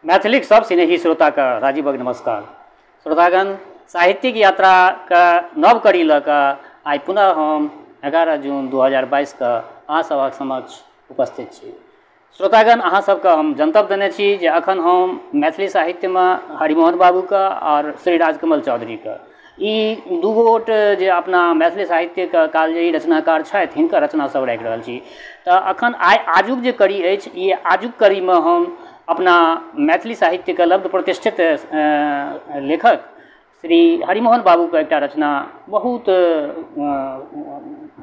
मैथिलीक सब स्नेही श्रोताके राजीवक नमस्कार। श्रोतागण, साहित्यिक यात्राके नव कड़ी लऽ कऽ आइ पुनः हम 11 जून 2022 के अहाँ सभक समक्ष उपस्थित छी। श्रोतागण, अहाँ सबके हम जनतब देने छी जे अखन हम मैथिली साहित्यमे हरिमोहन बाबूके आओर श्री राजकमल चौधरीके ई दू गोट जे अपना मैथिली साहित्यके कालजयी रचनाकार छथि हिनकर रचना सब राखि रहल छी। तऽ अखन आइ आजुक जे कड़ी अछि, ई आजुक कड़ीमे हम अपना मैथिली साहित्यके लब्ध प्रतिष्ठित लेखक श्री हरिमोहन बाबूके एकटा रचना, बहुत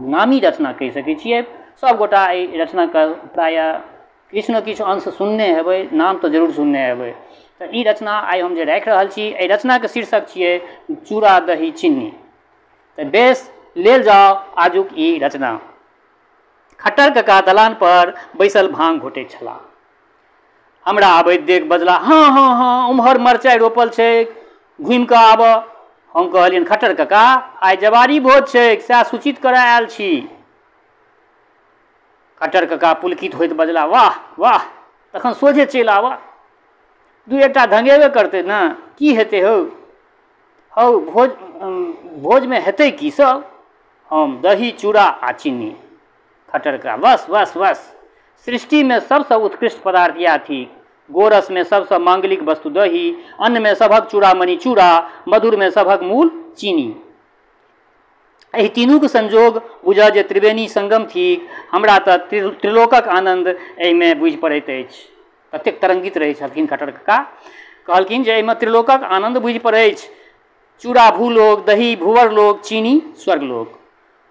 नामी रचना कहि सकै छियै, सबगोटा एहि रचनाके प्रायः किछु ने किछु अंश सुनने हेबै, नाम तऽ जरूर सुनने हेबै। तऽ ई रचना आइ हम जे राखि रहल छी, एहि रचनाके शीर्षक छियै चूड़ा दही चीनी। तऽ बेस, लेल जाओ आजुक ई रचना। खट्टर कका दलान पर बैसल भांग घोटैत छलाह। हमरा आबैत देख बजला, हँ हँ हँ, उम्हर मरचाइ रोपल छै, घुमि कऽ आबऽ। हम कहलियनि, खट्टर कका, आइ जवारी भोज छै, सएह सूचित करऽ आयल छी। खट्टर कका पुलकित होइत बजला, वाह वाह, तखन सोझे चलि आबऽ, दू एकटा धंगेबे करतै ने, की हेतै हौ? हौ, भोज भोजमे हेतै की सब? हम, दही चूड़ा आ चीनी। खट्टर कका, बस बस बस, सृष्टिमे सबसँ उत्कृष्ट पदार्थ इएह थिक। गोरसमे सबसँ मांगलिक वस्तु दही, अन्नमे सभक चूड़ामणि चूड़ा, मधुरमे सभक मूल चीनी। एहि तीनूके संयोग बुझऽ जे त्रिवेणी संगम थिक। हमरा तऽ त्रिलोकक आनन्द एहिमे बुझि पड़ैत अछि। ततेक तरंगित रहै छलखिन खट्टर कका। कहलखिन जे एहिमे त्रिलोकक आनन्द बुझि पड़ैछ। चूड़ा भूलोक, दही भूवर लोक, चीनी स्वर्गलोक।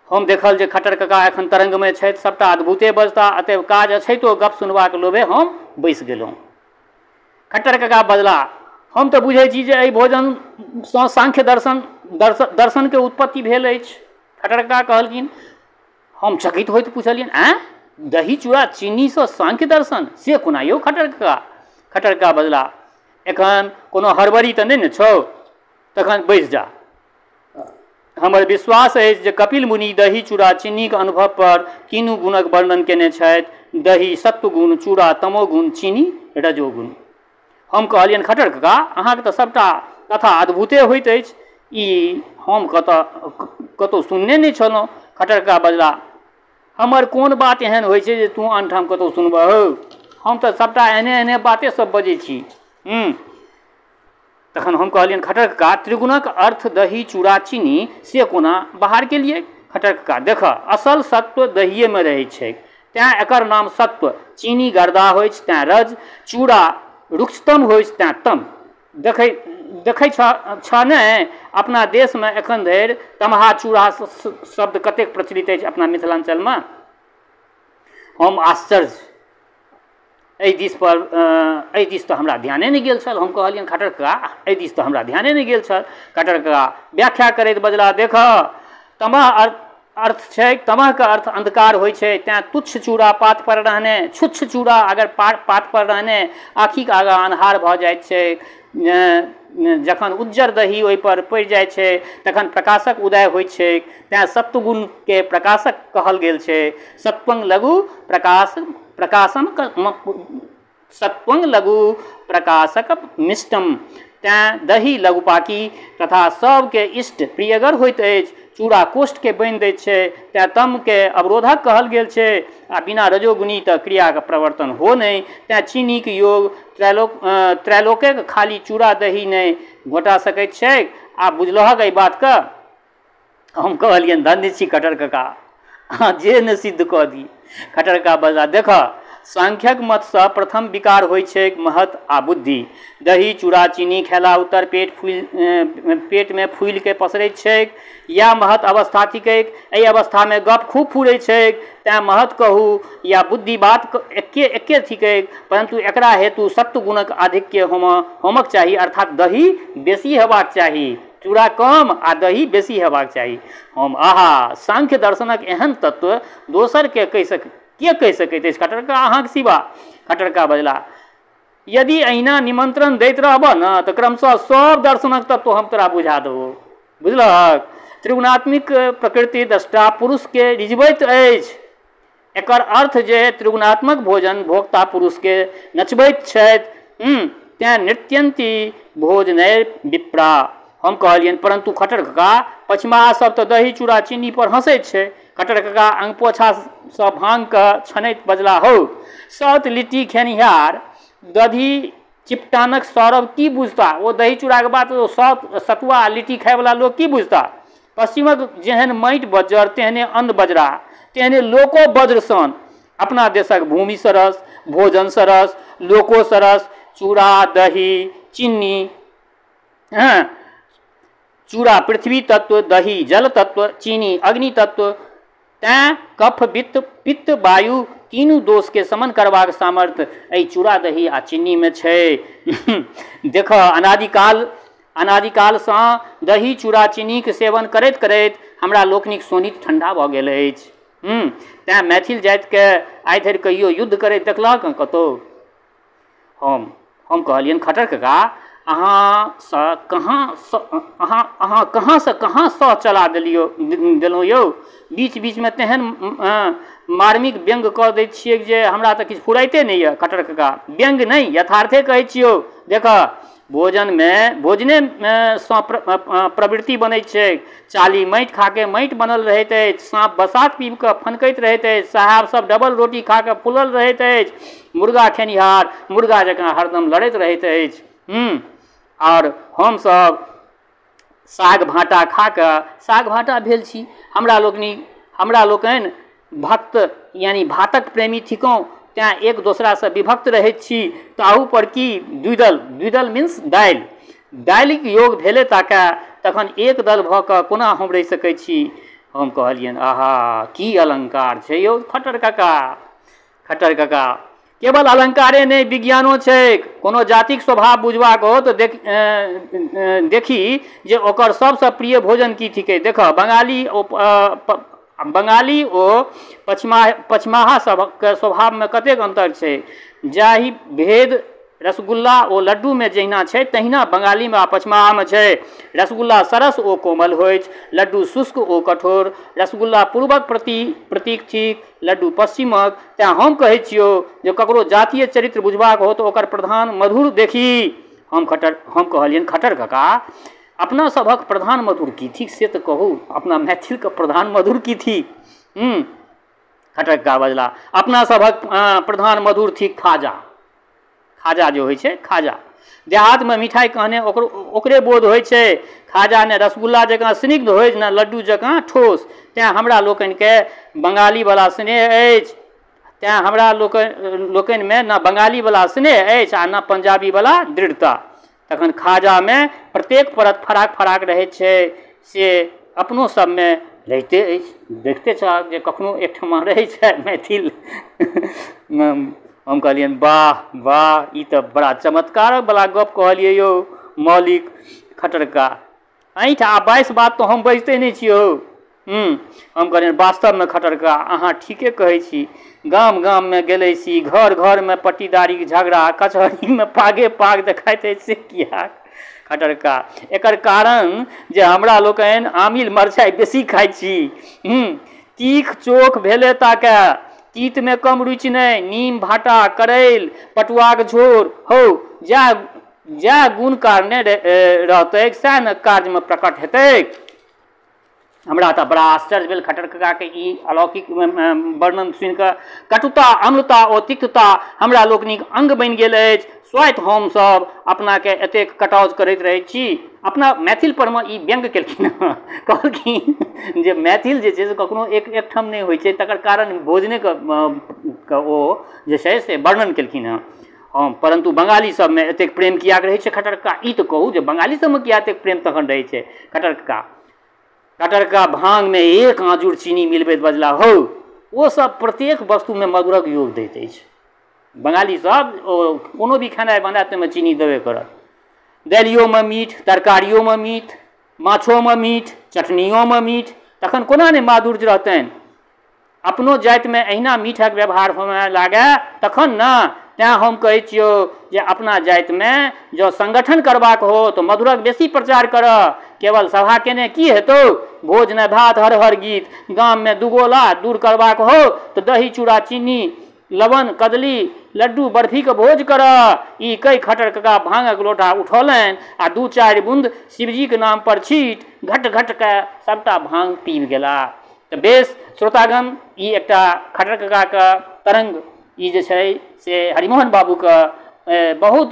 हम देखल जे खट्टर कका एखन तरंगमे छथि, सबटा अद्भुते बजता, अतएव काज अछैतो गप सुनबाक लोभे हम बैसि गेलहुँ। खट्टर कका बजला, हम तऽ बुझै छी जे एहि भोजनसँ सांख्य दर्शन दर्शनके उत्पत्ति भेल अछि। खट्टर कका कहलखिन। हम चकित होइत पुछलियनि, आँय, दही चूड़ा चीनीसँ सांख्य दर्शन, से कोना यौ खट्टर कका? खट्टर कका बजला, एखन कोनो हड़बड़ी तऽ नहि ने छौ, तखन बैस जा। हमर विश्वास अछि जे कपिल मुनि दही चूड़ा चीनीके अनुभव पर तीनू गुणक वर्णन केने छथि। दही सत्वगुण, चूड़ा तमोगुण, चीनी रजोगुण। हम कहलियनि, खट्टर कका, अहाँके तऽ सबटा कथा अद्भुते होइत अछि, ई हम कतऽ कतहु सुनने नहि छलहुँ। खट्टर कका बजला, हमर कोन बात एहन होइ छै जे तू आनठाम कतहु सुनबह हौ? हम तऽ सबटा एहने एहने बाते सब बजै छी। तखन हम कहलियनि, खट्टर कका, त्रिगुणक अर्थ दही चूड़ा चीनी से कोना बाहर केलियै? खट्टर कका, देखऽ, असल सत्व दहिएमे रहै छै, तैँ एकर नाम सत्व। चीनी गर्दा होइछ तैँ रज, चूड़ा रुक्षतम होइछ तैँ तम। देखै देखै छ ने, अपना देशमे एखन धरि तमहा चूड़ा शब्द कतेक प्रचलित अछि अपना मिथिलाञ्चलमे। हम आश्चर्य, एहि दिस पर एहि दिस तऽ हमरा ध्याने नहि गेल छल। हम कहलियनि, खट्टर कका, एहि दिस तऽ हमरा ध्याने नहि गेल छल। खट्टर कका व्याख्या करैत बजला, देखऽ, तमह अर्थ छै, तमहके अर्थ अन्धकार होइ छै, तैँ तुच्छ चूड़ा पात पर रहने, छुच्छ चूड़ा अगर पात पर रहने आँखिक आगाँ अन्हार भऽ जाइत छै। जखन उज्जर दही ओहिपर पड़ि जाइ छै तखन प्रकाशक उदय होइ छै, तैँ सत्वगुणके प्रकाशक कहल गेल छै। सत्वंग लघु प्रकाश प्रकाशम सत्वंग लघु प्रकाशक मिष्टम, तैँ दही लघुपाकी तथा सबके इष्ट प्रियगर होइत अछि। चूड़ा कोष्ठके बान्हि दैत छै, तैँ तमके अवरोधक कहल गेल छै। आ बिना रजोगुणी तऽ क्रियाके प्रवर्तन हो नहि, तैँ चीनीके योग त्रैलोकेके खाली चूड़ा दही नहि घोटा सकैत छैक। आ बुझलहक एहि बातके? हम कहलियनि, धन्य छी खट्टर कका, अहाँ जे ने सिद्ध कऽ दी। खट्टर कका बजला, देखऽ, सांख्यक मतसँ प्रथम विकार होइ छै महत आ बुद्धि। दही चूड़ा चीनी खेला उत्तर पेटमे फूलिके पसरैत छैक, या महत अवस्था थिकैक। एहि अवस्थामे गप खूब फुरै छैक, तैँ महत कहू या बुद्धि, बात एके एके थिकैक। परन्तु एकरा हेतु सत्वगुणक आधिक्य होमक चाही, अर्थात दही बेसी हेबाक चाही, चूड़ा कम आ दही बेसी हेबाक चाही। हम, आहा, सांख्य दर्शनक एहन तत्व दोसर के कहि सक के कहि सकैत अछि खट्टर कका अहाँके सिवा? खट्टर कका बजला, यदि अहिना निमंत्रण दैत रहबह ने तऽ क्रमशः सब दर्शनक तत्व हम तोरा बुझा देबौ। बुझलहक? त्रिगुणात्मिक प्रकृति दृष्टा पुरुषके रिझबैत अछि। एकर अर्थ जे त्रिगुणात्मक भोजन भोक्ता पुरुषके नचबैत छथि। तेँ नृत्यन्ति भोजनैर विप्रा। हम कहलियनि, परन्तु खट्टर कका, पछिमाहा सब तऽ दही चूड़ा चीनी पर हँसैत छै। खट्टर कका अंगपोछासँ भाँगके छनैत बजला, हौ, सत लिट्टी खेनिहार दही चिपटानक सौरभ की बुझता? ओ दही चूड़ाके बात ओ सतुआ आ लिट्टी खायवला लोक की बुझता? पश्चिमक जेहन माटि बज्जर तेहने अन्न बजरा, तेहने लोको वज्र सन। अपना देशक भूमि सरस, भोजन सरस, लोको सरस। चूड़ा दही चीनी, हँ, चूड़ा पृथ्वी तत्व, दही जल तत्व, चीनी अग्नि तत्व। तैँ कफ वित्त पित्त वायु तीनू दोषके शमन करबाक सामर्थ्य एहि चूड़ा दही आ चीनीमे छै। देख, अनादिकालसँ दही चूड़ा चीनीके सेवन करैत करैत हमरा लोकनिक शोणित ठण्डा भऽ गेल अछि। तैँ मैथिल जातिके आइ धरि कहियो युद्ध करैत देखलक कतहु? हम कहलियनि, खट्टर कका, अहाँसँ अहाँ कहाँसँ कहाँ सह चला देलहुँ यौ? बीच बीचमे तेहन मार्मिक व्यंग्य कऽ दै छियै जे हमरा तऽ किछु फुराइते नहि यऽ। खट्टर कका, व्यंग्य नहि, यथार्थे कहै छियौ। देखऽ, भोजनेसँ प्रवृत्ति बनै छै। चाली माटि खाके माटि बनल रहैत अछि, साँप बसात पीब कऽ फनकैत रहैत अछि, साहेब सब डबल रोटी खा कऽ फूलल रहैत अछि, मुर्गा खेनिहार मुर्गा जकाँ हरदम लड़ैत रहैत अछि। आओर हमसब साग भाँटा खा कऽ साग भाँटा भेल छी। हमरा लोकनि भक्त यानि भातक प्रेमी थिकहुँ, तेँ एक दोसरासँ विभक्त रहैत छी। ताहू पर की द्विदल, द्विदल मीन्स दालि, दालिक योग भेले ताके तखन एक दल भऽ कऽ कोना हम रहि सकै छी? हम कहलियनि, आहा, की अलङ्कार छै यौ खट्टर कका। खट्टर कका, केवल अलङ्कारे नहि, विज्ञानो छै। कोनो जातिक स्वभाव बुझबाक हो तऽ देखी जे ओकर सबसँ प्रिय भोजन की थिकै। देखऽ, बंगाली ओ पछिमाहा सबके स्वभावमे कतेक अन्तर छै। जाहि भेद रसगुल्ला ओ लड्डूमे जहिना छै तहिना बंगालीमे आ पछिमाहामे छै। रसगुल्ला सरस ओ कोमल होइछ, लड्डू शुष्क ओ कठोर। रसगुल्ला पूर्वक प्रतीक थिक, लड्डू पश्चिमक। तेँ हम कहै छियौ जे ककरो जातीय चरित्र बुझबाक हो तऽ ओकर प्रधान मधुर देखी। हम कहलियनि, खट्टर कका, अपना सभक प्रधान मधुर की थिक से तऽ कहू? अपना मैथिलके प्रधान मधुर की थिक? खट्टर कका बजला, अपना सभक प्रधान मधुर थिक खाजा। खाजा जे होइ छै, खाजा देहातमे मिठाइ कहने ओकरे बोध होइ छै। खाजा ने रसगुल्ला जकाँ स्निग्ध होइ ने लड्डू जकाँ ठोस। तेँ हमरा लोकनिके बंगालीवला स्नेह अछि, तेँ हमरा लोकनिमे ने बंगालीवला स्नेह अछि आ ने पंजाबीवला दृढ़ता। तखन खाजामे प्रत्येक परत फराक फराक रहै छै, से अपनो सबमे रहिते अछि। देखते छहक जे कखनो एकठमा रहै छै मैथिल। हम कहलियनि, वाह वाह, ई तऽ बड़ा चमत्कारवला गप कहलियै यौ मौलिक खट्टर कका। ऐँठ आ 22 बात तऽ हम बजिते नहि छी यौ। हम कहलियनि, वास्तवमे खट्टर कका, अहाँ ठीके कहै छी। गाम गाममे गेलै छी, घर घरमे पट्टीदारीके झगड़ा, कचहरीमे पागे पाग देखाइत अछि, से किएक? खट्टर कका, एकर कारण जे हमरा लोकनि आमिल मरचाइ बेसी खाइ छी। तीख चोख भेले ताके, तीतमे कम रुचि नहि। नीम भाटा करैल पटुआक झोर हौ, जएह गुण कारणे रहतैक सएह ने कार्यमे प्रकट हेतैक। हमरा तऽ बड़ा आश्चर्य भेल खट्टर ककाके ई अलौकिक वर्णन सुनिकऽ। कटुता, अम्लता ओ तिक्तता हमरा लोकनिक अङ्ग बनि गेल अछि। स्वयं हमसभ अपनाके एतेक कटाउज करैत रहै छी। अपना मैथिल परमे ई व्यंग्य केलखिन हँ, कहलखिन जे मैथिल जे छै से कखनो एकठाम नहि होइ छै, तकर कारण भोजनेके ओ जे छै से वर्णन केलखिन हँ। हम परन्तु बंगाली सबमे एतेक प्रेम किएक रहै छै खट्टर कका? ई तऽ कहू जे बंगाली सबमे किएक एतेक प्रेम तखन रहै छै? खट्टर कका भाँगमे एक आँजुर चीनी मिलबैत बजला, हौ, ओ सब प्रत्येक वस्तुमे मधुरक योग दैत अछि। बंगाली सब ओ कोनो भी खेनाइ बनायत ताहिमे चीनी देबे करत। दालियोमे मीठ, तरकारियोमे मीठ, माछोमे मीठ, चटनियोमे मीठ, तखन कोना नहि माधुर्य रहतनि? अपनो जातिमे एहिना मीठक व्यवहार होमय लागए तखन ने। तेँ हम कहै छियौ जे अपना जातिमे जँ संगठन करबाक हो तऽ मधुरक बेसी प्रचार करऽ। केवल सभा केने की हेतौ? भोज ने भात हर हर गीत। गाममे दुगोला दूर करबाक हो तऽ दही चूड़ा चीनी लवण कदली लड्डू बर्फीके भोज करह। ई कहि खटर कका भाँगक लोटा उठौलनि आ 2-4 बूंद शिवजीके नाम पर छीट घट घट के सबटा भाँग पीबि गेला। तऽ बेस श्रोतागण, ई एकटा खटर ककाके तरंग ई जे छै से हरिमोहन बाबूके बहुत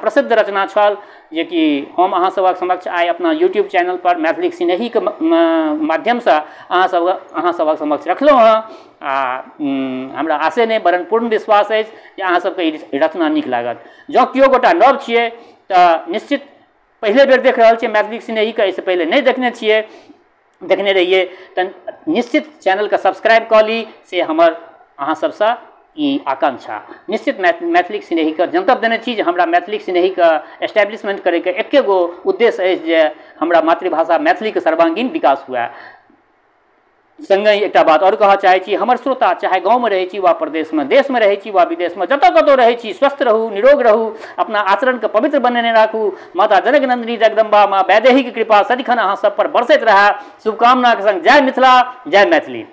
प्रसिद्ध रचना छल, जेकि हम अहाँ सभक समक्ष आइ अपना यूट्यूब चैनल पर मैथिलीक सिनेहीके माध्यमसँ अहाँ सभक समक्ष रखलहुँ हँ। आ हमरा आशे नहि वरन् पूर्ण विश्वास अछि जे अहाँ सबके ई रचना नीक लागत। जँ केओ गोटा नव छियै तऽ निश्चित पहिले बेर देख रहल छियै मैथिलीक सिनेहीके, एहिसँ पहिले नहि देखने छियै, देखने रहियै तऽ निश्चित चैनलके सब्सक्राइब कऽ ली, से हमर अहाँ सबसँ ई आकांक्षा। निश्चित मैथिलीक सिनेहीके जनतब देने छी जे हमरा मैथिलीक सिनेहीके एस्टेब्लिशमेंट करैके एके गो उद्देश्य अछि जे हमरा मातृभाषा मैथिलीके सर्वांगीण विकास हुए। सङ्गहि एकटा बात आओर कहऽ चाहै छी, हमर श्रोता चाहे गाँवमे रहै छी वा प्रदेशमे, देशमे रहै छी वा विदेशमे, जतऽ कतहु रहै छी, स्वस्थ रहू, निरोग रहू, अपना आचरणके पवित्र बनेने राखू। माता जनक नन्दिनी जगदम्बा माँ वैदेहीके कृपा सदिखन अहाँ सब पर बरसैत रहए। शुभकामनाके सङ्ग जय मिथिला, जय मैथिली।